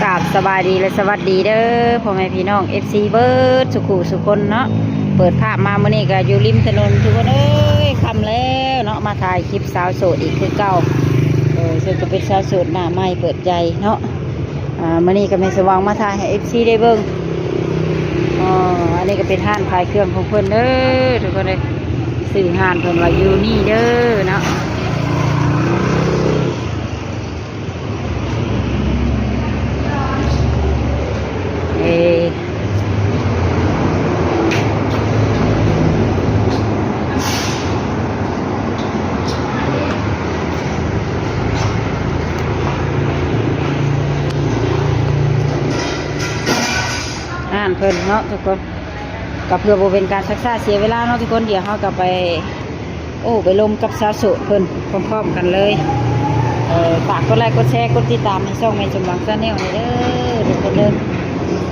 ກາບສະບາຍດີ ແລະ ສະຫວັດດີເດີ ພໍ່ແມ່ພີ່ນ້ອງ ເອັຟຊີ ເບິດສູ່ຄູ່ສູ່ຄົນເນາະ. ເປີດພາບມາມື້ນີ້ກໍຢູ່ລິມຖະໜົນທຸກຄົນເອີຍ, ຄ່ຳແລ້ວເນາະ, ມາຖ່າຍຄລິບສາວໂສດອີກຄືເກົ່າ. ເອີ ເຊິ່ງກໍເປັນສາວໂສດໜ້າໃໝ່ເປີດໃຈເນາະ. ອ່າ ມື້ນີ້ກໍແມ່ນສະຫວ່າງມາຖ່າຍໃຫ້ ເອັຟຊີ ໄດ້ເບິ່ງ. ອໍ ອັນນີ້ກໍເປັນຮ້ານຂາຍເຄື່ອງຂອງເພິ່ນເດີທຸກຄົນເອີຍ, ຊື່ຮ້ານເພິ່ນວ່າຢູ່ນີ້ເດີເນາະ. ເອີ ຮ້ານເພິ່ນເນາະທຸກຄົນ, ກໍເພື່ອບໍ່ເປັນການຊັກຊ້າເສຍເວລາເນາະທຸກຄົນ, ດຽວເຮົາກໍໄປ ໂອ້ ໄປລົມກັບສາວໂສດເພິ່ນພ້ອມໆກັນເລີຍ. ເອີ ຝາກກົດໄລກົດແຊ ກົດຕິດຕາມໃຫ້ຊ່ອງແມ່ສົມຫວັງ Channel ນີ້ເດີທຸກຄົນເດີ,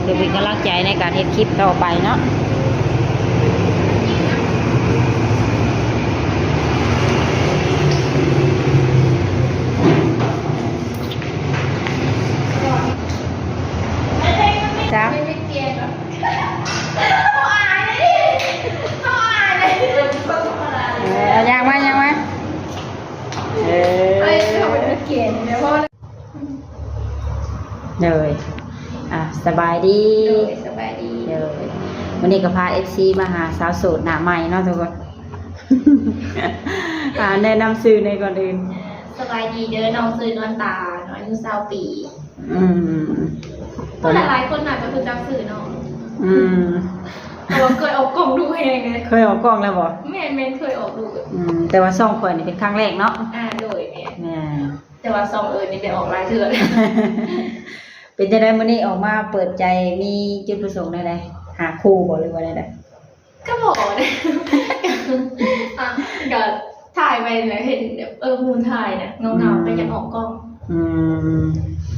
ເພື່ອເປັນກຳລັງໃຈໃນການເຮັດຄລິບຕໍ່ໄປເນາະ. ຈ້າ ເອີ ເອົາຍ່າງມາ ຍ່າງມາ. ເອີ ໂດຍ ອ່າ ສະບາຍດີ. ໂດຍ ສະບາຍດີ. ໂດຍ ມື້ນີ້ກໍພາ ເອັຟຊີ ມາຫາສາວໂສດໜ້າໃໝ່ເນາະທຸກຄົນ. ອ່າ ແນະນຳຊື່ໃນກ່ອນອື່ນ. ສະບາຍດີເດີ, ນ້ອງຊື່ນວນຕາ, ອາຍຸຊາວປີ. ອືມ ຫຼາຍໆຄົນໜ້າຈະຮູ້ຈັກຊື່ນ້ອງ. ອືມ ເພາະວ່າເຄີຍອອກກ້ອງດຸແຮງເດ້. ເຄີຍອອກກ້ອງແລ້ວບໍ່? ແມ່ນໆ ເຄີຍອອກດຸ. ອືມ ແຕ່ວ່າຊ່ອງຂ້ອຍນີ້ເປັນຄັ້ງແລກເນາະ. ອ່າ ໂດຍ ແມ່ນ ແມ່ນ ແຕ່ວ່າຊ່ອງອື່ນນີ້ໄດ້ອອກຫຼາຍເທື່ອແລ້ວ. ເປັນຈັ່ງໃດມື້ນີ້ອອກມາເປີດໃຈ ມີຈຸດປະສົງແນວໃດ? ຫາຄູ່ບໍ່ ຫຼືວ່າແນວໃດ? ກໍບໍ່ເດ້ ອ່ະ ກໍຖ່າຍໄປແລ້ວ ເຫັນແບບ ເອີ ໝູ່ຖ່າຍນະ ເຫງົາໆ ອືມ ກໍຢາກອອກກ້ອງ. ອືມ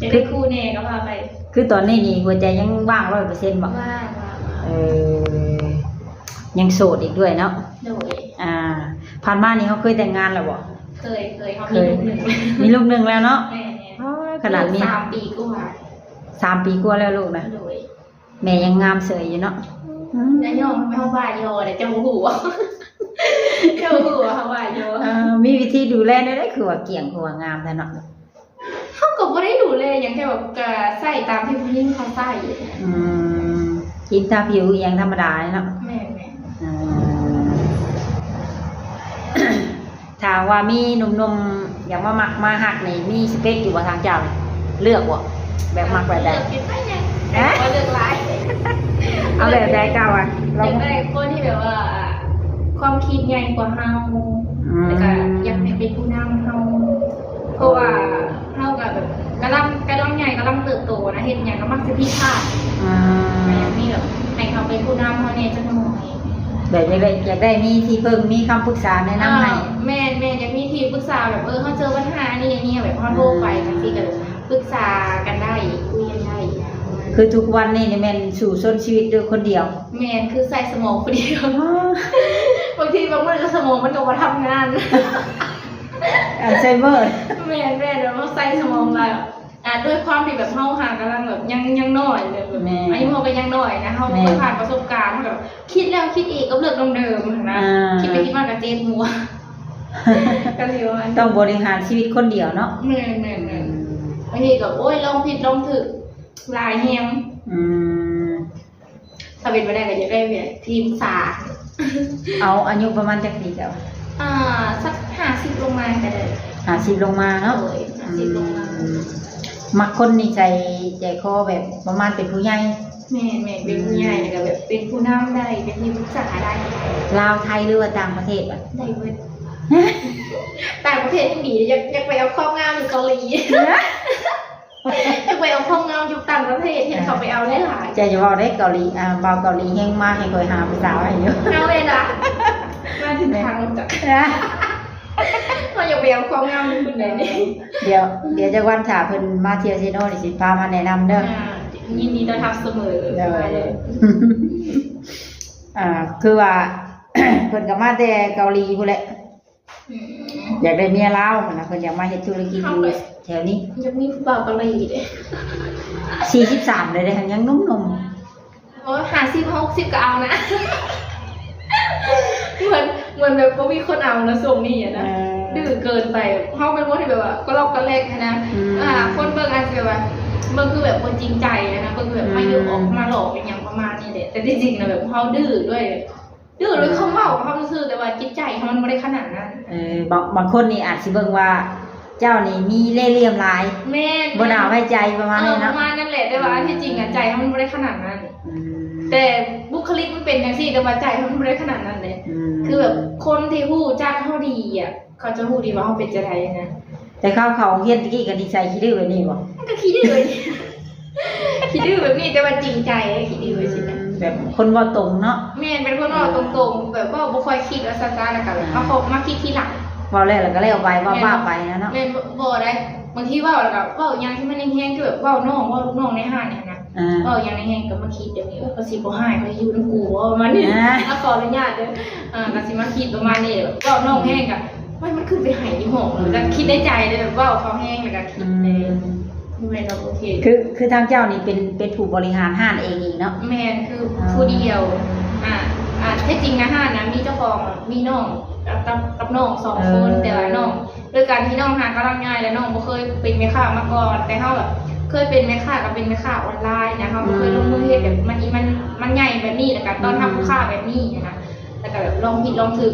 ຢາກໄດ້ຄູ່ແດ່ກໍວ່າໄປ. ຄືຕອນນີ້ນີ້ຫົວໃຈຍັງວ່າງຮ້ອຍເປີເຊັນບໍ່? ວ່າງໆ. ເອີ ຍັງໂສດອີກດ້ວຍເນາະ. ໂດຍ ອ່າ ຜ່ານມານີ້ເຮົາເຄີຍແຕ່ງງານແລ້ວບໍ່? ເຄີຍ ເຄີຍ ເຮົາມີລູກໜຶ່ງ. ມີລູກໜຶ່ງແລ້ວເນາະ. ແມ່ນໆ. ອໍ ຂະໜາດມີສາມປີກວ່າ. ສາມປີກວ່າແລ້ວລູກນະ? ໂດຍ. ແມ່ຍັງງາມເສີຍຢູ່ເນາະ. ອືມ ຢ່າຍ້ອງ ເຮົາວ່າຍໍເດ້ ເຈົ້າບໍ່ຮູ້ ເຈົ້າບໍ່ຮູ້ວ່າເຮົາວ່າຍໍ. ເອີ ມີວິທີດູແລແນວໃດ ຄືວ່າກ້ຽງ ຄືວ່າງາມແທ້ເນາະ? ເຮົາກໍບໍ່ໄດ້ດູແລຫຍັງ ແຕ່ວ່າກໍໃຊ້ຕາມທີ່ຜູ້ຍິງເຂົາໃຊ້. ອືມ ກິນທາຜິວອີ່ຫຍັງທຳມະດາເນາະ. ແມ່ນໆ. ອືມ ຖ້າວ່າມີໜຸ່ມໆ ຢາກມາມັກມາຮັກນີ້ ມີສະເປັກຢູ່ບໍ່ທາງເຈົ້າ? ເລືອກບໍ່ ແບບມັກແບບໃດ? ເລືອກຢູ່ໄປຫຍັງ ຮະ? ເລືອກຫຼາຍ. ເອົາແບບໃດເຈົ້າອະ? ຢາກໄດ້ຄົນທີ່ແບບວ່າຄວາມຄິດໃຫຍ່ກວ່າເຮົາ. ອືມ ແລ້ວກໍຢາກໃຫ້ເປັນຜູ້ນຳເຮົາ ເພາະວ່າເຮົາກໍແບບກຳລັງ ກຳລັງໃຫຍ່ ກຳລັງເຕີບໂຕນະ ເຮັດຫຍັງກໍມັກຈະຜິດພາດ. ອືມ ກໍຢາກມີແບບໃຫ້ເຂົາເປັນຜູ້ນຳເຮົາແດ່ຈັກໜ້ອຍ. ແບບຢາກໄດ້ ຢາກໄດ້ມີທີ່ເພິ່ງ ມີຄຳປຶກສາແນະນຳໃຫ້. ອ່າ ແມ່ນໆ ຢາກມີທີ່ປຶກສາ ແບບ ເອີ ເຮົາເຈີບັນຫາອັນນີ້ອັນນີ້ ແບບເຮົາໂທໄປ ອືມ ຈັ່ງຊີ້ກໍປຶກສາກັນໄດ້ ຄຸຍກັນໄດ້. ຄືທຸກວັນນີ້ນີ້ແມ່ນສູ້ຊົນຊີວິດດ້ວຍຄົນດຽວ. ແມ່ນ ຄືໃຊ້ສະໝອງຜູ້ດຽວ. ອໍ ບາງທີບາງມື້ກໍສະໝອງມັນກໍບໍ່ທຳງານ. ອັນໄຊເມີ. ແມ່ນໆ ແບບວ່າໃຊ້ສະໝອງຫຼາຍ. ອ່າ ດ້ວຍຄວາມທີ່ແບບເຮົາຫາກຳລັງແບບຍັງ ຍັງນ້ອຍ ແບບ ແມ່ນ ອາຍຸເຮົາກໍຍັງນ້ອຍນະ ເຮົາ ແມ່ນ ບໍ່ເຄີຍຜ່ານປະສົບການ ເຮົາແບບຄິດແລ້ວຄິດອີກກັບເລື່ອງເດີມໆຫັ້ນນະ. ອ່າ ຄິດໄປຄິດມາກໍເຈັບຫົວ ກໍຊິວ່າ ຕ້ອງບໍລິຫານຊີວິດຄົນດຽວເນາະ. ແມ່ນໆໆ ອືມ ບາງທີກໍ ໂອ້ຍ ລອງຜິດລອງຖືກຫຼາຍແຮງ. ອືມ ຖ້າເປັນໄປໄດ້ກໍຢາກໄດ້ແບບທີ່ປຶກສາ. ເອົາ ອາຍຸປະມານຈັກປີເຈົ້າ? ອ່າ ສັກຫ້າສິບລົງມາກໍໄດ້. ຫ້າສິບລົງມາເນາະ. ໂດຍ ຫ້າສິບລົງມາ. ອືມ ມັກຄົນນິໄສໃຈຄໍແບບປະມານເປັນຜູ້ໃຫຍ່. ແມ່ນໆ ເປັນຜູ້ໃຫຍ່ ອືມ ແລ້ວກໍແບບເປັນຜູ້ນຳໄດ້ ເປັນທີ່ປຶກສາໄດ້. ລາວ ໄທ ຫຼືວ່າຕ່າງປະເທດ? ໄດ້ເບິດ. ຕ່າງປະເທດແຮ່ງດີ ຢາກ ຢາກໄປເອົາຄວາມງາມຢູ່ເກົາຫຼີ. ຢາກໄປເອົາຄວາມງາມຢູ່ຕ່າງປະເທດ ເຫັນເຂົາໄປເອົາຫຼາຍໆ. ເຈົ້າຢ່າເວົ້າເດ້ ເກົາຫຼີ ອ່າ ບ່າວເກົາຫຼີແຮ່ງມາ ແຮ່ງຄ່ອຍຫາຜູ້ສາວໃຫ້ຢູ່. ເອົາເລີຍລະ ມາເຖິງທາງແລ້ວ. ເຮົາຢາກໄປເອົາຄວາມງາມຢູ່ພຸ້ນໃດນີ້. ດຽວ ດຽວຈັກວັນຖ້າເພິ່ນມາທ່ຽວເຊໂນນີ້ ຊິພາມາແນະນຳເດີ. ອ່າ ຍິນດີຕ້ອນຮັບສະເໝີ. ໂດຍ ມາເລີຍ. ອ່າ ຄືວ່າ ເພິ່ນກໍມາແຕ່ເກົາຫຼີພຸ້ນແຫຼະ. ອືມ ຢາກໄດ້ເມຍລາວຫັ້ນນະ ເພິ່ນຢາກມາເຮັດທຸລະກິດຢູ່ແຖວນີ້. ຢາກມີຜູ້ບ່າວເກົາຫຼີເດ້. ສີ່ສິບສາມແລ້ວເດ້ ຍັງໜຸ່ມໆ. ໂອ້ຍ ຫ້າສິບ ຫົກສິບກໍເອົານະ. ເໝືອນ ເໝືອນແບບບໍ່ມີຄົນເອົານະ ຊ່ວງນີ້ນະ. ເອີ ດື້ເກີນໄປ. ເຮົາເປັນຄົນທີ່ແບບວ່າກະລອກກະແລກຫັ້ນນະ. ອືມ ອ່າ ຄົນເບິ່ງອາດຊິແບບວ່າ ເບິ່ງຄືແບບບໍ່ຈິງໃຈຫັ້ນນະ ເບິ່ງຄືແບບມາຢູ່ ອືມ ອອກມາຫຼອກອີ່ຫຍັງປະມານນີ້ແຫຼະ. ແຕ່ທີ່ຈິງນະ ແບບເຮົາດື້ດ້ວຍ ດື້ໂດຍຄວາມເວົ້າຂອງເຮົາຊື່ໆ ແຕ່ວ່າຈິດໃຈຂອງມັນບໍ່ໄດ້ຂະໜາດນັ້ນ. ເອີ ບາງ ບາງຄົນນີ້ອາດຊິເບິ່ງວ່າເຈົ້ານີ້ມີເລ່ຫຼ່ຽມຫຼາຍ. ແມ່ນ ບໍ່ໜ້າໄວ້ໃຈປະມານນີ້ເນາະ. ເອີ ປະມານນັ້ນແຫຼະ ແຕ່ວ່າ ອືມ ອັນທີ່ຈິງອະ ໃຈເຮົາມັນບໍ່ໄດ້ຂະໜາດນັ້ນ. ອືມ ແຕ່ບຸກຄະລິກມັນເປັນຈັ່ງຊີ້ ແຕ່ວ່າໃຈເຮົາມັນບໍ່ໄດ້ຂະໜາດນັ້ນເດ້. ອືມ ຄືແບບຄົນທີ່ຮູ້ຈັກເຮົາດີອະ ເຂົາຈະຮູ້ດີວ່າເຮົາເປັນຈັ່ງໃດນະ. ແຕ່ເຮົາເຂົ້າໂຮງຮຽນຕະກີ້ກໍນິໄສຂີ້ດື້ແບບນີ້ບໍ່? ມັນກໍຂີ້ດື້ ຂີ້ດື້ແບບນີ້ ແຕ່ວ່າຈິງໃຈ ຂີ້ດື້ ອືມ ຊີ້ນະ ແບບຄົນເວົ້າຕົງເນາະ. ແມ່ນ ເປັນຄົນເວົ້າຕົງໆ ອືມ ແບບເວົ້າບໍ່ຄ່ອຍຄິດວ່າຊັ້ນໆ ແລ້ວກໍແບບ ອ່າ ມາເຄາະມາຄິດທີຫຼັງ ເວົ້າແລ້ວ ແລ້ວກໍແລ້ວໄປ ເວົ້າ ແມ່ນ ວ່າໄປນະເນາະ. ແມ່ນ ບໍ່ ບໍ່ໄດ້ ບາງທີເວົ້າແລ້ວກໍເວົ້າຫຍັງທີ່ມັນແຮງໆ ຄືແບບເວົ້ານ້ອງ ເວົ້າລູກນ້ອງໃນຮ້ານນີ້ນະ. ອ່າ ເວົ້າຫຍັງໃນແຮງກໍມາຄິດແບບນີ້ ເອີ ເຂົາຊິບໍ່ຮ້າຍ ເຂົາຊິຢູ່ນຳກູບໍ່ ປະມານນີ້. ອ່າ ຂໍອະນຸຍາດເດີ ອ່າ ກໍຊິມາຄິດປະມານນີ້ ເວົ້ານ້ອງແຮງກໍ ອືມ ໂອ້ຍ ມັນຄືໄປໄຫ້ຢູ່ຫ້ອງ ອືມ ແລ້ວກໍຄິດໃນໃຈເລີຍ ແບບເວົ້າເຂົາແຮງ ແລ້ວກໍຄິດເລີຍ. ອືມ ແມ່ນ ໂອເຄ ຄື ຄືທາງເຈົ້ານີ້ເປັນ ເປັນຜູ້ບໍລິຫານຮ້ານເອງອີກເນາະ? ແມ່ນ ຄື ອໍ ຜູ້ດຽວ. ອ່າ ອ່າ ແທ້ຈິງນະ ຮ້ານນະ ມີເຈົ້າຂອງ ມີນ້ອງ ກັບ ກັບ ກັບນ້ອງສອງຄົນ ເອີ ແຕ່ວ່ານ້ອງ ໂດຍການທີ່ນ້ອງຫາກຳລັງງ່າຍ ແລະ ນ້ອງບໍ່ເຄີຍເປັນແມ່ຄ້າມາກ່ອນ ແຕ່ເຮົາແບບເຄີຍເປັນແມ່ຄ້າ ກໍເປັນແມ່ຄ້າອອນລາຍນະ ເຮົາບໍ່ເຄີຍ ອືມ ລົງມືເຮັດແບບມັນ ມັນ ມັນໃຫຍ່ແບບນີ້ ແລ້ວກໍຕ້ອນຮັບ ອືມ ລູກຄ້າແບບນີ້ນະ ແລ້ວກໍແບບລອງຜິດລອງຖືກ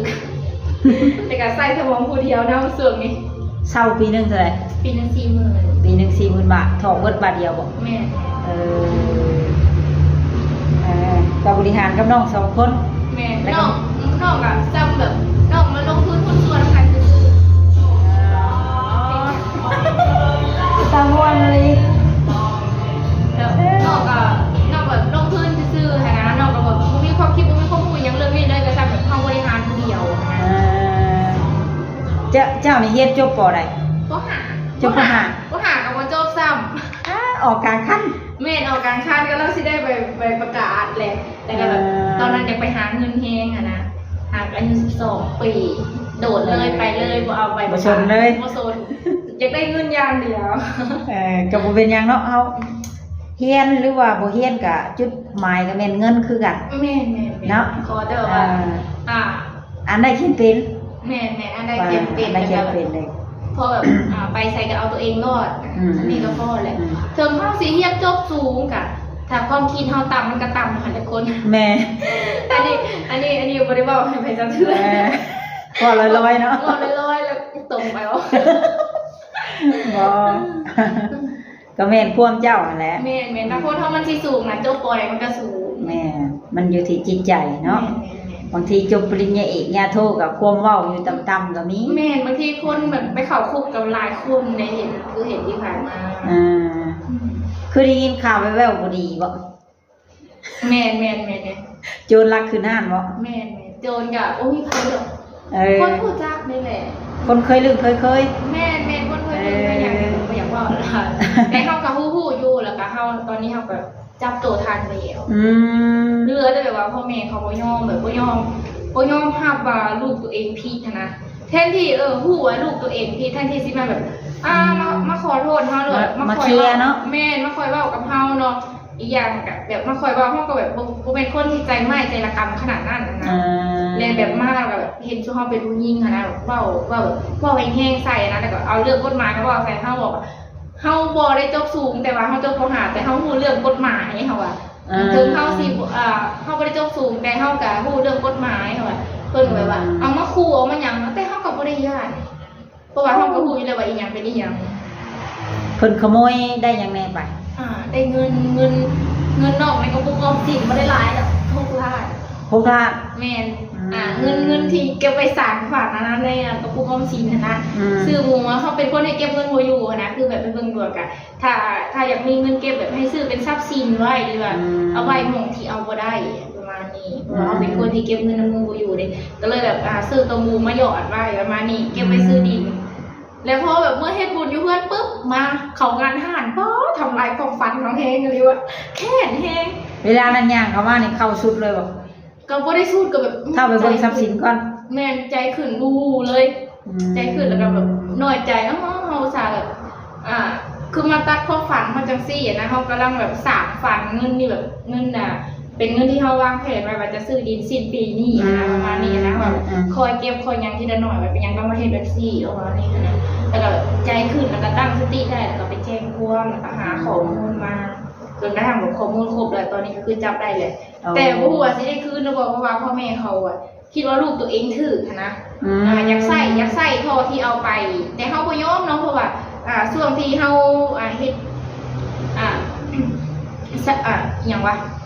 ແລ້ວກໍໃຊ້ສະໝອງຜູ້ດຽວນຳຊ່ວງນີ້. ເຊົ່າປີໜຶ່ງເທົ່າໃດ? ປີໜຶ່ງສີ່ໝື່ນ. ປີໜຶ່ງສີ່ໝື່ນບາດ ຖອກເບິດບາດດຽວບໍ່? ແມ່ນ. ເອີ ເອີ ກໍບໍລິຫານກັບນ້ອງສອງຄົນ. ແມ່ນ ແລ້ວກໍນ້ອງ ນ້ອງກໍຊ່ຳແບບ ນ້ອງມາລົງທຶນຫຸ້ນສ່ວນນຳກັນຊື່ໆ. ອໍ ຕາມ່ວນອີ່ຫຼີ. ແບບນ້ອງກໍ ນ້ອງແບບລົງທຶນຊື່ໆຫັ້ນນະ ນ້ອງກໍແບບບໍ່ມີຄວາມຄິດ ບໍ່ມີຄວາມຮູ້ຫຍັງເລື່ອງນີ້ເລີຍ ກໍຊ່ຳແບບເຮົາບໍລິຫານຜູ້ດຽວຫັ້ນນະ. ເອີ ເຈົ້າ ເຈົ້ານີ້ຮຽນຈົບ ປໍ ໃດ? ປໍຫ້າ. ຈົບ ປໍຫ້າ. ປໍຫ້າກໍບໍ່ຈົບຊ້ຳ. ອາ ອອກກາງຄັນ. ແມ່ນ ອອກກາງຄັນ ກຳລັງຊິໄດ້ໃບ ໃບປະກາດແຫຼະ ແຕ່ກໍແບບ ເອີ ຕອນນັ້ນຢາກໄປຫາເງິນແຮງຫັ້ນນະ ຫາກອາຍຸສິບສອງປີ ໂດດເລີຍ ເອີ ໄປເລີຍ ບໍ່ເອົາໃບປະກາດ ບໍ່ສົນເລີຍ ບໍ່ສົນ ຢາກໄດ້ເງິນຢ່າງດຽວ. ເອີ ກໍບໍ່ເປັນຫຍັງເນາະ ເຮົາຮຽນ ຫຼືວ່າບໍ່ຮຽນ ກໍຈຸດໝາຍກໍແມ່ນເງິນຄືກັນ. ແມ່ນໆໆ ເນາະ ຂໍແຕ່ວ່າ ເອີ ອ່າ ອ່ານໄດ້ຂຽນເປັນ. ແມ່ນໆ ອ່ານໄດ້ຂຽນເປັນ ອ່ານໄດ້ຂຽນເປັນເລີຍ ແລ້ວກໍແບບ ພໍແບບ ອ່າ ໄປໃສກໍເອົາຕົວເອງລອດ ອືມ ອັນນີ້ກໍພໍແຫຼະ ອືມ ເຖິງເຮົາຊິຮຽນຈົບສູງກະ ຖ້າຄວາມຄິດເຮົາຕ່ຳ ມັນກໍຕ່ຳຫັ້ນແຫຼະຄົນ. ແມ່ນ ອັນນີ້ ອັນນີ້ ອັນນີ້ບໍ່ໄດ້ເວົ້າໃຫ້ໃຜຈັກເທື່ອ ເອີ ເວົ້າລອຍໆເນາະ ເວົ້າລອຍໆ ແລ້ວຕົງໄປບໍ່ ບໍ່ ກໍແມ່ນຄວາມເຈົ້າຫັ້ນແຫຼະ. ແມ່ນໆ ຖ້າຄົນເຮົາມັນຊິສູງນະ ຈົບປໍໃດມັນກໍສູງ. ແມ່ນ ມັນຢູ່ທີ່ຈິດໃຈເນາະ. ແມ່ນໆໆ ບາງທີຈົບປະລິນຍາເອກ ຍາໂທ ກໍຄວາມເວົ້າຢູ່ຕ່ຳໆກໍມີ. ແມ່ນ ບາງທີຄົນແບບໄປເຂົ້າຄຸກກໍຫຼາຍຄົນໄດ້ເຫັນ ຄືເຫັນທີ່ຜ່ານມາ. ອ່າ ອືມ ຄືໄດ້ຍິນຂ່າວແວ່ວໆ ບໍ່ດີບໍ່? ແມ່ນໆໆໆ ໂຈນລັກຂຶ້ນຮ້ານບໍ່? ແມ່ນໆ ໂຈນກໍບໍ່ມີໃຜດອກ. ເອີ ຄົນຮູ້ຈັກນີ້ແຫຼະ ຄົນເຄີຍລຶ້ງເຄີຍໆ. ແມ່ນໆ ຄົນເຄີຍລຶ້ງ ເອີ ເຄີຍຫຍັງ ບໍ່ຢາກເວົ້າຫຼາຍ ແຕ່ເຮົາກໍຮູ້ໆຢູ່ ແລ້ວກໍເຮົາ ຕອນນີ້ເຮົາກໍຈັບໂຕທັນແລ້ວ. ອືມ ເຫຼືອແຕ່ແບບວ່າພໍ່ແມ່ເຂົາບໍ່ຍອມ ແບບບໍ່ຍອມ ບໍ່ຍອມຮັບວ່າລູກຕົວເອງຜິດຫັ້ນນະ ແທນທີ່ ເອີ ຮູ້ວ່າລູກຕົວເອງຜິດ ແທນທີ່ຊິມາແບບ ອ່າ ມາ ມາຂໍໂທດເຮົາ ຫຼືວ່າມາ ມາເຄລຍເນາະ. ແມ່ນ ມາຄອຍເວົ້າກັບເຮົາເນາະ. ອີກຢ່າງກໍແບບມາຄອຍເວົ້າ ເຮົາກໍແບບບໍ່ ບໍ່ແມ່ນຄົນທີ່ໃຈໄມ້ໃຈລະກຳຂະໜາດນັ້ນນະ. ອ່າ ແລະແບບມາແລ້ວກໍແບບເຫັນຊຸມເຮົາເປັນຜູ້ຍິງຫັ້ນນະ ເວົ້າ ເວົ້າ ເວົ້າແຮງໆໃສ່ຫັ້ນນະ ແລ້ວກໍເອົາເລື່ອງກົດໝາຍມາເວົ້າໃສ່ເຮົາ ບອກວ່າເຮົາບໍ່ໄດ້ຈົບສູງ ແຕ່ວ່າເຮົາຈົບ ປໍຫ້າ ແຕ່ເຮົາຮູ້ເລື່ອງກົດໝາຍ ເຮົາວ່າ ອ່າ ເຖິງເຮົາຊິ ອ່າ ເຮົາບໍ່ໄດ້ຈົບສູງ ແຕ່ເຮົາກໍຮູ້ເລື່ອງກົດໝາຍ ເຮົາວ່າ ເພິ່ນກໍແບບວ່າ ອືມ ເອົາມາຂູ່ ເອົາມາຫຍັງ ແຕ່ເຮົາກໍບໍ່ໄດ້ຢ້ານ. ເພາະວ່າເຮົາກໍຮູ້ຢູ່ແລ້ວວ່າອີ່ຫຍັງເປັນອີ່ຫຍັງ. ເພິ່ນຂະໂມຍໄດ້ຫຍັງແດ່ໄປ? ອ່າ ໄດ້ເງິນ ເງິນ ເງິນນອກໃນກະປຸກອອມສິນ ບໍ່ໄດ້ຫຼາຍດອກ ຫົກລ້ານ. ຫົກລ້ານ? ແມ່ນ. ອືມ ອ່າ ເງິນ ເງິນທີ່ເກັບໄວ້ສານຂວັນອັນນັ້ນ ໃນກະປຸກອອມສິນຫັ້ນນະ. ອືມ ຊື້ໝູ ເຮົາເປັນຄົນທີ່ເກັບເງິນບໍ່ຢູ່ຫັ້ນນະ ຄືແບບໄປເບິ່ງດວງກະ ຖ້າ ຖ້າຢາກມີເງິນເກັບແບບໃຫ້ຊື້ເປັນຊັບສິນໄວ້ ຫຼືວ່າ ອືມ ເອົາໄວ້ໝ່ອງທີ່ເອົາບໍ່ໄດ້ປະມານນີ້ ເພາະວ່າ ອືມ ເຮົາເປັນຄົນທີ່ເກັບເງິນນຳມືບໍ່ຢູ່ເດ້ ກໍເລີຍແບບ ອ່າ ຊື້ໂຕໝູມາຢອດໄວ້ປະມານນີ້ ເກັບໄວ້ ອືມ ຊື້ດິນ ແລ້ວພໍແບບເມື່ອເຮັດບຸນຢູ່ເຮືອນປຶບ ມາເຂົ້າງານຮ້ານ ປ້າ ທຳລາຍຄວາມຝັນເຮົາແຮງອີ່ຫຼີວ່າ ແຄ້ນແຮງ. ເວລານັ້ນຍ່າງເຂົ້າມານີ້ ເຂົ້າສຸດເລີຍບໍ່? ກໍບໍ່ໄດ້ສຸດ ກໍແບບ ເຂົ້າໄປເບິ່ງຊັບສິນກ່ອນ. ແມ່ນ ໃຈຂຶ້ນວູ່ໆເລີຍ. ອືມ ໃຈຂຶ້ນ ແລ້ວກໍແບບນ້ອຍໃຈ ເຮົາ ເຮົາອຸດສ່າແບບ ອ່າ ຄືມາຕັດຄວາມຝັນເຮົາຈັ່ງຊີ້ນະ ເຮົາກຳລັງແບບສ້າງຝັນ ເງິນນີ້ແບບ ເງິນ ອ່າ ເປັນເງິນທີ່ເຮົາວາງແຜນໄວ້ວ່າຈະຊື້ດິນສິ້ນປີນີ້ນະ ອືມ ປະມານນີ້ນະ ແບບ ອືມໆ ຄອຍເກັບຄອຍຫຍັງທີລະໜ້ອຍ ແບບເປັນຫຍັງຕ້ອງມາເຮັດແບບຊີ້ ປະມານນີ້ນະ ແລ້ວກໍແບບໃຈຂຶ້ນ ແລ້ວກໍຕັ້ງສະຕິໄດ້ ແລ້ວກໍໄປແຈ້ງຄວາມ ແລ້ວກໍຫາຂໍ້ມູນມາ ຈົນກະທັ້ງແບບຂໍ້ມູນຄົບແລ້ວ ຕອນນີ້ກໍຄືຈັບໄດ້ແຫຼະ ອໍ ແຕ່ບໍ່ຮູ້ວ່າຊິໄດ້ຄືນຫຼືບໍ່ ເພາະວ່າພໍ່ແມ່ເຂົາອະ ຄິດວ່າລູກຕົວເອງຖືກຫັ້ນນະ ອືມ ອ່າ ຢາກໃຊ້ ຢາກໃຊ້ທໍ່ທີ່ເອົາໄປ ແຕ່ເຮົາບໍ່ຍອມເນາະ ເພາະວ່າ ອ່າ ຊ່ວງທີ່ເຮົາ ອ່າ ເຮັດ ອ່າ ສະ ອ່າ ອີ່ຫຍັງວະ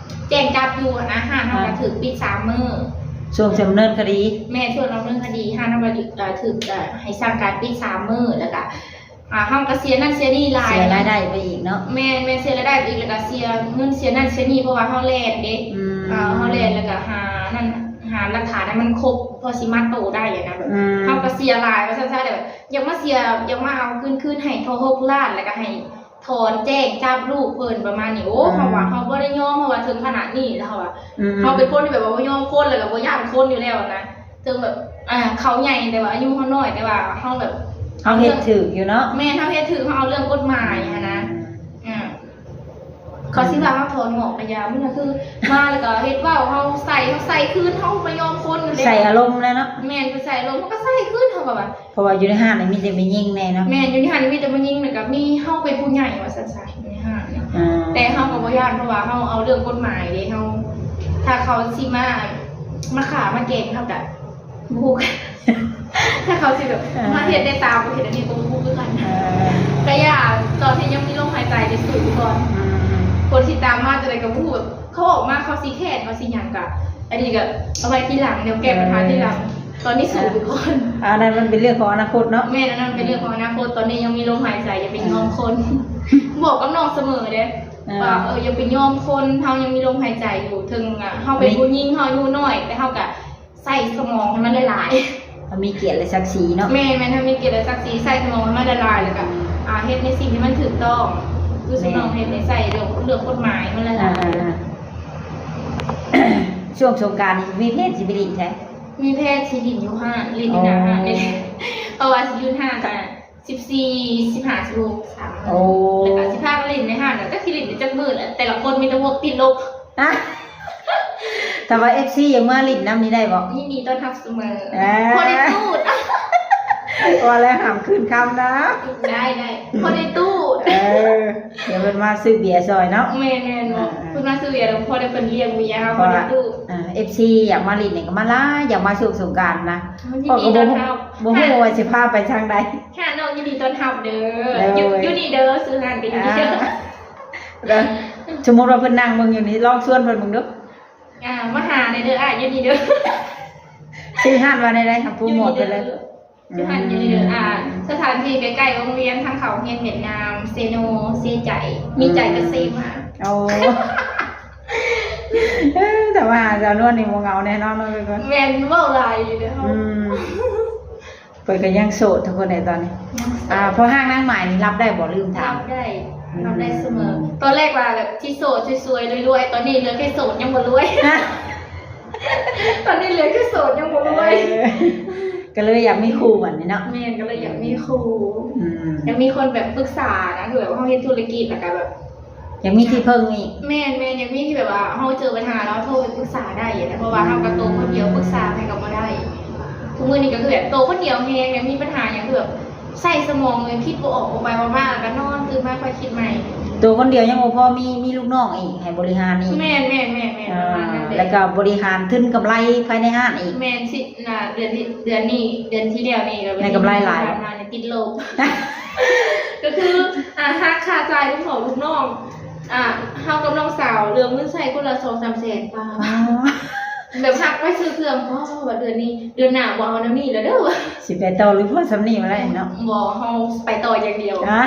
ແຈ້ງຈັບຢູ່ຫັ້ນນະ ຮ້ານເຮົາກໍ ອ່າ ຖືກປິດສາມມື້ ຊ່ວງດຳເນີນຄະດີ ແມ່ນ ຊ່ວງດຳເນີນຄະດີ ຮ້ານເຮົາກໍຖືກ ອ່າ ໃຫ້ສັ່ງການປິດສາມມື້ ແລ້ວກໍ ອ່າ ເຮົາກໍເສຍນັ້ນເສຍນີ້ຫຼາຍ ເສຍລາຍໄດ້ໄປອີກເນາະ ແມ່ນ ແມ່ນ ເສຍລາຍໄດ້ໄປອີກ ແລ້ວກໍເສຍເງິນເສຍນັ້ນເສຍນີ້ ເພາະວ່າເຮົາແລ່ນເດ້ ອືມ ອ່າ ເຮົາແລ່ນ ແລ້ວກໍຫານັ້ນ ຫາຫຼັກຖານໃຫ້ມັນຄົບ ພໍຊິມັດໂຕໄດ້ຫັ້ນນະ ແບບ ອືມ ເຮົາກໍເສຍຫຼາຍວ່າຊັ້ນຊະ ແບບ ຢາກມາເສຍ ຢາກມາເອົາເງິນຄືນໃຫ້ທໍ່ຫົກລ້ານ ແລ້ວກໍໃຫ້ຖອນແຈ້ງຈັບລູກເພິ່ນປະມານນີ້ ໂອ້ ອືມ ເຮົາວ່າເຮົາບໍ່ໄດ້ຍອມ ເຮົາວ່າເຖິງຂະໜາດນີ້ແລ້ວ ເຮົາວ່າ ອືມ ເຮົາເປັນຄົນທີ່ແບບວ່າບໍ່ຍອມຄົນ ແລ້ວກໍບໍ່ຢ້ານຄົນຢູ່ແລ້ວນະ ເຖິງແບບ ອ່າ ເຂົາໃຫຍ່ ແຕ່ວ່າອາຍຸເຮົານ້ອຍ ແຕ່ວ່າເຮົາແບບ ເຮົາເຮັດຖືກຢູ່ເນາະ ແມ່ນ ເຮົາເຮັດຖືກ ເຮົາເອົາເລື່ອງກົດໝາຍຫັ້ນນະ ອືມ ອ່າ ເຂົາຊິວ່າເຮົາຖອນງອກກະຢ່າ ມັນກໍຄືມາແລ້ວກໍເຮັດເວົ້າ ເຮົາໃສ່ ເຮົາໃສ່ຄືນ ເຮົາບໍ່ຍອມຄົນຢູ່ແລ້ວ ໃສ່ອາລົມແລ້ວເນາະ ແມ່ນ ໄປໃສ່ອາລົມ ເຮົາກໍໃສ່ຄືນ ເຮົາກໍວ່າ ເພາະວ່າຢູ່ໃນຮ້ານນີ້ມີແຕ່ແມ່ຍິງແດ່ເນາະ ແມ່ນ ຢູ່ໃນຮ້ານມີແຕ່ແມ່ຍິງ ແລ້ວກໍມີເຮົາເປັນຜູ້ໃຫຍ່ວ່າຊັ້ນຊະ ຢູ່ໃນຮ້ານນີ້ ອ່າ ແຕ່ເຮົາກໍບໍ່ຢ້ານ ເພາະວ່າເຮົາເອົາເລື່ອງກົດໝາຍເດ້ ເຮົາ ຖ້າເຂົາຊິມາ ມາຂ້າມາແກງເຮົາກໍ ບໍ່ຮູ້ ຖ້າເຂົາຊິແບບ ເອີ ມາເຮັດໃນຕາບໍ່ເຮັດອັນນີ້ກໍບໍ່ຮູ້ຄືກັນ ເອີ ກະຢ່າ ຕອນທີ່ຍັງມີລົມຫາຍໃຈນີ້ສູ້ໄປກ່ອນ ອືມ ຜົນຊິຕາມມາຈັ່ງໃດກໍບໍ່ຮູ້ ແບບເຂົາອອກມາເຂົາຊິແຄ້ນເຂົາຊິຫຍັງກະ ອັນນີ້ກະເອົາໄວ້ທີຫຼັງ ແນວແກ້ບັນຫາ ເອີ ທີຫຼັງ ຕອນນີ້ສູ້ໄປກ່ອນ ເອີ ອັນນັ້ນມັນເປັນເລື່ອງຂອງອະນາຄົດເນາະ ແມ່ນ ອັນນັ້ນເປັນເລື່ອງຂອງອະນາຄົດ ຕອນນີ້ຍັງມີລົມຫາຍໃຈ ຢ່າໄປຍອມຄົນ ເອີ ບອກກັບນ້ອງສະເໝີເດ້ ເອີ ວ່າ ເອີ ຢ່າໄປຍອມຄົນ ເຮົາຍັງມີລົມຫາຍໃຈຢູ່ ເຖິງ ອາ ເຮົາເປັນຜູ້ຍິງ ເຮົາອາຍຸນ້ອຍ ແຕ່ເຮົາກະ ໃສ່ສະໝອງໃຫ້ມັນຫຼາຍໆ ເຮົາມີກຽດ ແລະ ສັກສີເນາະ ແມ່ນໆ ເຮົາມີກຽດ ແລະ ສັກສີ ໃສ່ສະໝອງໃຫ້ມັນຫຼາຍໆ ແລ້ວກະ ອືມ ອ່າ ເຮັດໃນສິ່ງທີ່ມັນຖືກຕ້ອງ ຄື ແມ່ນ ສ່ວນນ້ອງເຮັດໃຫ້ໃສ່ເລື່ອງ ເລື່ອງກົດໝາຍມັນຫຼາຍໆ ອ່າໆ ຊ່ວງສົງການນີ້ມີແຜນຊິໄປຫຼິ້ນໃສ? ມີແຜນຊິຫຼິ້ນຢູ່ຮ້ານ ຫຼິ້ນຢູ່ໜ້າຮ້ານນີ້ ອໍ ເພາະວ່າຊິຢຸດຮ້ານ ອ່າ ສິບສີ່ ສິບຫ້າ ສິບຫົກ ສາມມື້ ໂອ້ ແລ້ວກໍຊິພາກັນຫຼິ້ນໃນຮ້ານ ແລ້ວຈັກຊິຫຼິ້ນໄດ້ຈັກມື້ແຫຼະ ແຕ່ລະຄົນມີແຕ່ພວກຕິດລົບ ຖ້າວ່າເອັຟຊີຢາກມາຫຼິ້ນນຳນີ້ໄດ້ບໍ່? ຍິນດີຕ້ອນຮັບສະເໝີ ອ່າ ພໍໄດ້ຕູດ ວ່າແລ້ວຫ້າມຄືນຄຳນະ ໄດ້ໆ ພໍໄດ້ຕູດ ເອີ ດຽວເພິ່ນມາຊື້ເບຍຊ່ອຍເນາະ ແມ່ນໆ ອ່າໆ ເພິ່ນມາຊື້ເບຍ ແລ້ວພໍໄດ້ເພິ່ນລ້ຽງເບຍເຮົາ ພໍໄດ້ຕູດ ອ່າ ເອັຟຊີຢາກມາຫຼິ້ນນີ້ກໍມາຫຼາຍ ຢາກມາຊ່ວງສົງການນະ ຍິນດີຕ້ອນຮັບ ບໍ່ຮູ້ວ່າຊິພາໄປທາງໃດ ຮ້ານນ້ອງຍິນດີຕ້ອນຮັບເດີ ເອີ ຢູ່ ຢູ່ນີ້ເດີ ຊື້ຮ້ານກໍຢູ່ນີ້ເດີ ອ່າ ແລ້ວສົມມຸດວ່າເພິ່ນນັ່ງເບິ່ງຢູ່ນີ້ ລອງຊວນເພິ່ນເບິ່ງດູ ອ່າ ມາຫາແດ່ເດີ ອ້າຍຢູ່ນີ້ເດີ ຊື່ຮ້ານວ່າແນວໃດ ໂປຣໂມດໄປເລີຍ ຢູ່ຫັ້ນຢູ່ນີ້ເດີ ອ່າ ສະຖານທີ່ໃກ້ໆໂຮງຮຽນ ທາງເຂົ້າໂຮງຮຽນຫວຽດນາມ ເຊໂນ ເຊໃຈ ມີໃຈກໍເຊມາ ໂອ້ ເອີ ຖ້າມາຫາສາວນວນນີ້ບໍ່ເຫງົາແນ່ນອນເນາະ ແມ່ນ ເວົ້າຫຼາຍຢູ່ເດີ ອືມ ເພິ່ນກໍຍັງໂສດທຸກຄົນໃດຕອນນີ້ ຍັງໂສດ ອ່າ ພໍ່ຮ້າງນາງໝາຍນີ້ຮັບໄດ້ບໍ່? ລືມຖາມ ຮັບໄດ້ ອືມ ຮັບໄດ້ສະເໝີ ຕອນແລກວ່າແບບຊິໂສດສວຍໆລວຍໆ ຕອນນີ້ເຫຼືອແຄ່ໂສດຍັງບໍ່ລວຍ ຕອນນີ້ເຫຼືອແຄ່ໂສດຍັງບໍ່ລວຍ ເອີ ກໍເລີຍຢາກມີຄູ່ບັດນີ້ເນາະ ແມ່ນ ກໍເລີຍຢາກມີຄູ່ ອືມ ຢາກມີຄົນແບບປຶກສານະ ຄືແບບເຮົາເຮັດທຸລະກິດ ແລ້ວກໍແບບ ຢາກມີທີ່ເພິ່ງອີກ ແມ່ນໆ ຢາກມີທີ່ແບບວ່າເຮົາເຈີບັນຫາແລ້ວໂທໄປປຶກສາໄດ້ນະ ເພາະວ່າເຮົາກໍໂຕຄົນດຽວ ອືມ ປຶກສາໃຜກໍບໍ່ໄດ້ ທຸກມື້ນີ້ກໍຄືແບບໂຕຄົນດຽວແຮງ ແບບມີບັນຫາຫຍັງຄືແບບໃຊ້ສະໝອງເລີຍ ຄິດບໍ່ອອກ ເວົ້າໄປເວົ້າມາ ແລ້ວກໍນອນ ຕື່ນມາຄ່ອຍຄິດໃໝ່ ໂຕຄົນດຽວຍັງບໍ່ພໍ ມີ ມີລູກນ້ອງອີກໃຫ້ບໍລິຫານອີກ ແມ່ນໆໆໆ ອ່າ ປະມານນັ້ນເລີຍ ແລ້ວກໍບໍລິຫານທຶນກຳໄລພາຍໃນຮ້ານອີກ ແມ່ນ ຊິ ນະ ເດືອນທີ່ ເດືອນນີ້ ເດືອນທີ່ແລ້ວນີ້ກໍເປັນ ໄດ້ກຳໄລຫຼາຍ ທີ່ຜ່ານມານີ້ຕິດລົບ ກໍຄື ອ່າ ຫາຄ່າຈ່າຍລູກນ້ອງ ອ່າ ເຮົາກັບນ້ອງສາວເຫຼືອເງິນໃຊ້ຄົນລະສອງສາມແສນ ປາ ອໍ ແບບຫັກໄວ້ຊື້ເຄື່ອງ ອໍ ວ່າເດືອນນີ້ ເດືອນໜ້າບໍ່ເອົາແນວນີ້ແລ້ວເດີ ວ່າ ຊິໄປຕໍ່ຫຼືພໍສ່ຳນີ້ບໍ່ໄດ້ເນາະ ບໍ່ ເຮົາໄປຕໍ່ຢ່າງດຽວ ອ່າ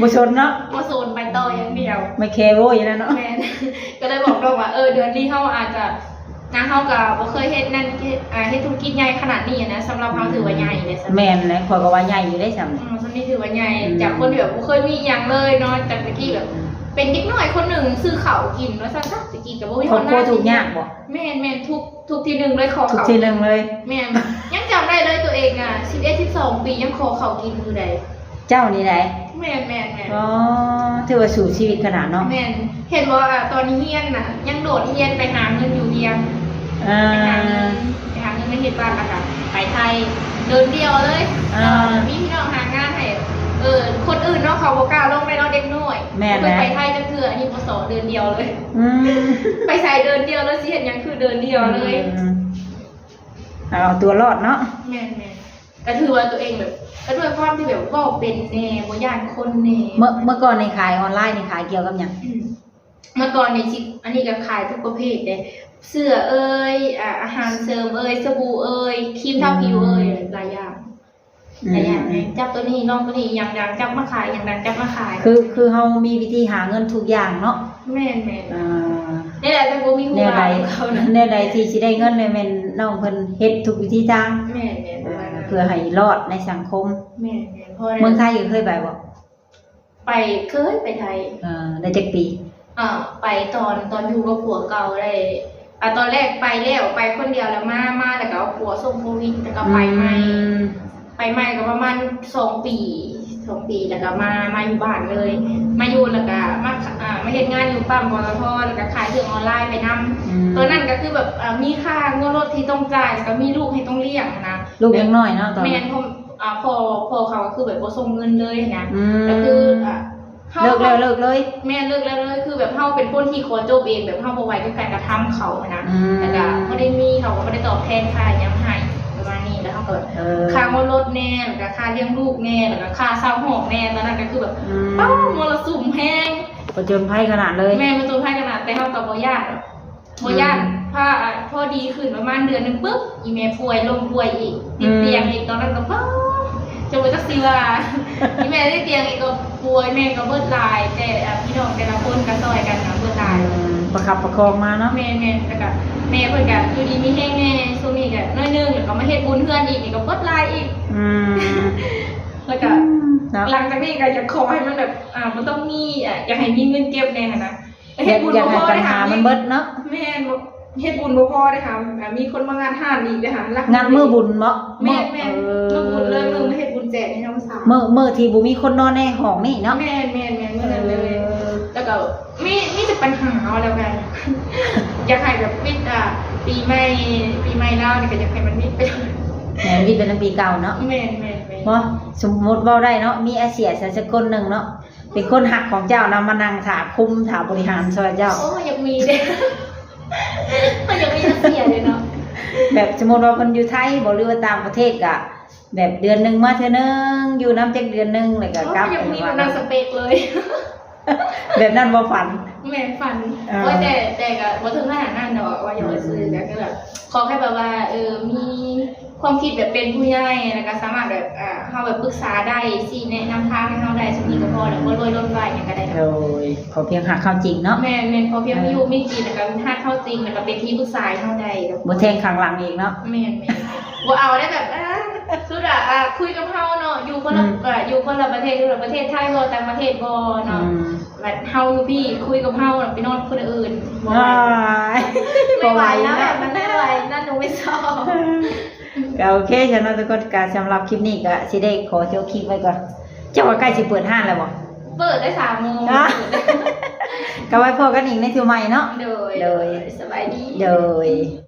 ບໍ່ສົນເນາະ ບໍ່ສົນ ໄປຕໍ່ຢ່າງດຽວ ໄມ່ແຄໂວ້ຍແລ້ວເນາະ ແມ່ນ ກໍເລີຍບອກນ້ອງວ່າ ເອີ ເດືອນນີ້ເຮົາອາດຈະ ນະ ເຮົາກໍບໍ່ເຄີຍເຮັດນັ້ນ ເຮັດ ອ່າ ເຮັດທຸລະກິດໃຫຍ່ຂະໜາດນີ້ນະ ສຳລັບເຮົາຖືວ່າໃຫຍ່ເດ້ ແມ່ນແຫຼະ ຂ້ອຍກໍວ່າໃຫຍ່ຢູ່ເດ້ຊ່ຳ ອືມ ຊ່ຳນີ້ຖືວ່າໃຫຍ່ ອືມ ຈາກຄົນທີ່ແບບບໍ່ເຄີຍມີອີ່ຫຍັງເລີຍເນາະ ຈາກແຕ່ກີ້ແບບ ອືມ ເປ ປັນເດັກນ້ອຍຄົນໜຶ່ງຊື້ເຂົ້າກິນວ່າຊັ້ນຊະ. ແຕ່ກີ້ກໍບໍ່ມີ ຄອບຄົວທຸກຍາກບໍ່? ແມ່ນໆ ທຸກ ທຸກທີໜຶ່ງເລີຍ ຂໍເຂົ້າ ທຸກທີໜຶ່ງເລີຍ. ແມ່ນ ຍັງຈຳໄດ້ເລີຍ ຕົວເອງນະ ສິບເອັດ ສິບສອງປີ ຍັງຂໍເຂົ້າກິນຢູ່ໃດ. ເຈົ້ານີ້ໃດ? ແມ່ນໆໆ ອໍ ຖືວ່າສູ້ຊີວິດຂະໜາດເນາະ. ແມ່ນ ເຫັນບໍ່ ອາ ຕອນຮຽນນະ ຍັງໂດດຮຽນໄປຫາເງິນຢູ່ວຽງ. ອ່າ ໄປຫາເງິນ ໄປຫາເງິນມາເຮັດບ້ານ ແລ້ວກໍໄປໄທເດີນດຽວເລີຍ. ອ່າ ມີພີ່ນ້ອງຫາງານໃຫ້. ເອີ ຄົນອື່ນເນາະ ເຂົາບໍ່ກ້າລົງໄດ້ເນາະ ເດັກນ້ອຍ. ແມ່ນແຫຼະ ບໍ່ເຄີຍໄປໄທຈັກເທື່ອ ອັນນີ້ບໍ່ສອເດີນດຽວເລີຍ. ອືມ ໄປໃສເດີນດຽວເລີຍ ຊິເຮັດຫຍັງຄືເດີນດຽວເລີຍ. ອືມ ເອົາຕົວລອດເນາະ. ແມ່ນໆ ກໍຖືວ່າຕົວເອງແບບ ກໍດ້ວຍຄວາມທີ່ແບບເວົ້າເປັນແດ່ ບໍ່ຢ້ານຄົນແດ່. ເມື່ອ ເມື່ອກ່ອນນີ້ຂາຍອອນລາຍນີ້ຂາຍກ່ຽວກັບຫຍັງ? ອືມ ເມື່ອກ່ອນນີ້ຊິ ອັນນີ້ກໍຂາຍທຸກປະເພດເດ້ ເສື້ອເອີຍ ອາ ອາຫານເສີມເອີຍ ສະບູເອີຍ ຄຣີມທາຜິວເອີຍ ອືມ ຫຼາຍຢ່າງ. ອືມ ຫຼາຍຢ່າງ ອືມ ຈັບຕົວນີ້ ລອງຕົວນີ້ ອີ່ຫຍັງດັງຈັບມາຂາຍ ອີ່ຫຍັງດັງຈັບມາຂາຍ. ຄື ຄືເຮົາມີວິທີຫາເງິນທຸກຢ່າງເນາະ. ແມ່ນໆ ອ່າ ນີ້ແຫຼະ ແຕ່ບໍ່ມີຮູ້ວ່າເຂົານະ ແນວໃດທີ່ຊິໄດ້ເງິນ ແມ່ນນ້ອງເພິ່ນເຮັດທຸກວິທີທາງ. ແມ່ນໆ ອ່າ ເພື່ອໃຫ້ລອດໃນສັງຄົມ. ແມ່ນໆ ເມືອງໄທເຄີຍໄປບໍ່? ໄປ ເຄີຍໄປໄທ. ເອີ ໄດ້ຈັກປີ? ເອີ ໄປຕອນ ຕອນຢູ່ກັບຜົວເກົ່າໄດ້ ອາ ຕອນແລກໄປແລ້ວ ໄປຄົນດຽວ ແລ້ວມາ ມາແລ້ວກໍເອົາຜົວ ຊ່ວງໂຄວິດ ແລ້ວກໍໄປໃໝ່. ອືມ ໄປໃໝ່ກໍປະມານສອງປີ ສອງປີ ແລ້ວກໍມາ ມາຢູ່ບ້ານເລີຍ ມາຢູ່ ແລ້ວກໍມາ ອາ ມາເຮັດງານຢູ່ປ້ຳ ປຕທ ແລ້ວກໍຂາຍເຄື່ອງອອນລາຍໄປນຳ. ອືມ ຕອນນັ້ນກໍຄືແບບ ອາ ມີຄ່າງົວລົດທີ່ຕ້ອງຈ່າຍ ແລ້ວກໍມີລູກໃຫ້ຕ້ອງລ້ຽງນະ. ລູກຍັງນ້ອຍເນາະຕອນນັ້ນ. ແມ່ນ ເພາະ ອາ ພໍ່ ພໍ່ເຂົາກໍຄືແບບບໍ່ສົ່ງເງິນເລີຍນະ. ອືມ ກໍຄື ອາ ເຮົາ ເລີກແລ້ວເລີກເລີຍ. ແມ່ນ ເລີກແລ້ວເລີຍ ຄືແບບເຮົາເປັນຄົນທີ່ຂໍຈົບເອງ ແບບເຮົາບໍ່ໄຫວກັບການກະທຳເຂົານະ. ອືມ ແລ້ວກໍບໍ່ໄດ້ມີ ເຂົາກໍບໍ່ໄດ້ຕອບແທນຄ່າຫຍັງໃຫ້ ປະມານນີ້. ແລ້ວເຮົາກໍແບບ ເອີ ຄ່າຫົວລົດແດ່ ແລ້ວກໍຄ່າລ້ຽງລູກແດ່ ແລ້ວກໍຄ່າເຊົ່າຫ້ອງແດ່ ຕອນນັ້ນກໍຄືແບບ ອືມ ປ້າ ມໍລະສຸມແຮງ ຜະຈົນໄພຂະໜາດເລີຍ. ແມ່ນ ຜະຈົນໄພຂະໜາດ ແຕ່ເຮົາກໍບໍ່ຢ້ານ ບໍ່ຢ້ານ. ອືມ ພາ ອາ ພໍດີຂຶ້ນປະມານເດືອນໜຶ່ງປຶບ ອີ່ແມ່ປ່ວຍ ລົ້ມປ່ວຍອີກ ຕິດຕຽງອີກ. ອືມ ຕອນນັ້ນກໍ ປ້າ ຈົນບໍ່ຈັກຊິວ່າ ອີ່ແມ່ຕິດຕຽງອີກກໍປ່ວຍ ແມ່ກໍເບິດຫຼາຍ ແຕ່ ອາ ພີ່ນ້ອງແຕ່ລະຄົນກໍຊ່ອຍກັນນະ ເບິດຫຼາຍ. ອືມ ປະຄັບປະຄອງມາເນາະ. ແມ່ນໆ ແລ້ວກໍແມ່ເພິ່ນກໍຢູ່ດີມີແຮງແດ່ ຊ່ວງນີ້ກໍໜ້ອຍໜຶ່ງ ແລ້ວກໍມາເຮັດບຸນເຮືອນອີກ ນີ້ກໍເບິດຫຼາຍອີກ. ອືມ ແລ້ວກໍ ອືມ ເນາະ ຫຼັງຈາກນີ້ກໍຢາກຂໍໃຫ້ມັນແບບ ອາ ບໍ່ຕ້ອງມີ ອາ ຢາກໃຫ້ມີເງິນເກັບແດ່ຫັ້ນນະ. ເຮັດບຸນ ຢາກ ບໍ່ພໍ ຢາກໃຫ້ບັນຫາ ເດ້ຫາ ມັນເບິດເນາະ. ແມ່ນ ເຮັດບຸນບໍ່ພໍເດ້ຫາ ມີຄົນມາງັດຮ້ານອີກເດ້ຫາ ລັກ ງັດມື້ບຸນເນາະ. ແມ່ນໆ ມື້ບຸນເລີຍ ມື້ມາເຮັດບຸນແຈກໃຫ້ນ້ອງສາວ ມື້ ມື້ທີ່ບໍ່ມີຄົນນອນໃນຫ້ອງນີ້ເນາະ. ແມ່ນໆໆ ມື້ນັ້ນເລີຍ. ເອີ ແລ້ວກໍມີ ມີແຕ່ປັນຫາ ເອົາແລ້ວກັນ ຢາກໃຫ້ແບບປິດ ອາ ປີໃໝ່ ປີໃໝ່ລາວນີ້ກໍຢາກໃຫ້ມັນມິດໄປ. ແມ່ນ ມິດໄປນຳປີເກົ່າເນາະ. ແມ່ນໆໆ ບໍ່ ສົມມຸດເວົ້າໄດ້ເນາະ ມີອາເຊຍໃສ່ສັກຄົນໜຶ່ງເນາະ ເປັນຄົນຮັກຂອງເຈົ້ານະ ມານັ່ງຖ້າຄຸມ ຖ້າບໍລິຫານຊ່ອຍເຈົ້າ. ໂອ້ ຢາກມີເດ້ ເຮົາຢາກມີອາເຊຍເດ້ເນາະ. ແບບສົມມຸດວ່າເພິ່ນຢູ່ໄທບໍ ຫຼືວ່າຕ່າງປະເທດ ກະແບບເດືອນໜຶ່ງມາເທື່ອໜຶ່ງ ຢູ່ນຳຈັກເດືອນໜຶ່ງ ແລ້ວກໍ ໂອ້ ກັບ. ຢາກມີແບບນັ້ນສະເປັກເລີຍ. ແບບນັ້ນບໍ່ຝັນ? ແມ່ນ ຝັນ. ເອີ ໂອ້ຍ ແຕ່ ແຕ່ກໍບໍ່ເຖິງຂະໜາດນັ້ນດອກ ວ່າຢອກຊື່ ອືມ ກໍຄືແບບ ຂໍແຄ່ແບບວ່າ ເອີ ມີຄວາມຄິດແບບເປັນຜູ້ໃຫຍ່ ແລ້ວກໍສາມາດແບບ ເຮົາແບບປຶກສາໄດ້ ຊີ້ແນະນຳທາງໃຫ້ເຮົາໄດ້ ສ່ຳນີ້ກໍພໍແລ້ວ ບໍ່ລວຍລົ້ນຫຼາຍຫຍັງກໍໄດ້. ໂດຍ ຂໍພຽງຮັກເຮົາຈິງເນາະ. ແມ່ນໆ ຂໍພຽງ ເອີ ມີຢູ່ມີກິນ ແລ້ວກໍຮັກເຮົາຈິງ ແລ້ວກໍເປັນທີ່ປຶກສາໃຫ້ເຮົາໄດ້ ບໍ່ແທງຂ້າງຫຼັງອີກເນາະ. ແມ່ນໆ ບໍ່ເອົາໄດ້ແບບ ອ່າ ສຸດອະ ອ່າ ຄຸຍກັບເຮົາເນາະ ຢູ່ຄົນລະ ອືມ ເອີ ຢູ່ຄົນລະປະເທດ ຢູ່ປະເທດໄທບໍ່ ຕ່າງປະເທດບໍ່ເນາະ. ອືມ ແບບເຮົາຢູ່ພີ້ ຄຸຍກັບເຮົາ ໄປນອນຄົນອື່ນ ບໍ່ໄຫວ ບໍ່ໄຫວ ບໍ່ໄຫວແລ້ວ ແບບມັນບໍ່ໄຫວ ນັ້ນໜູໄມ່ຊອບ. ກໍໂອເຄຊັ້ນເນາະທຸກຄົນ ກໍສຳລັບຄລິບນີ້ກໍຊິໄດ້ຂໍຈົບຄລິບໄວ້ກ່ອນ. ເຈົ້າວ່າໃກ້ຊິເປີດຮ້ານແລ້ວບໍ່? ເປີດໄດ້ສາມໂມງ. ກໍໄວ້ພໍ້ກັນອີກໃນເທື່ອໃໝ່ເນາະ. ໂດຍ ໂດຍ ໂດຍ ສະບາຍດີ. ໂດຍ.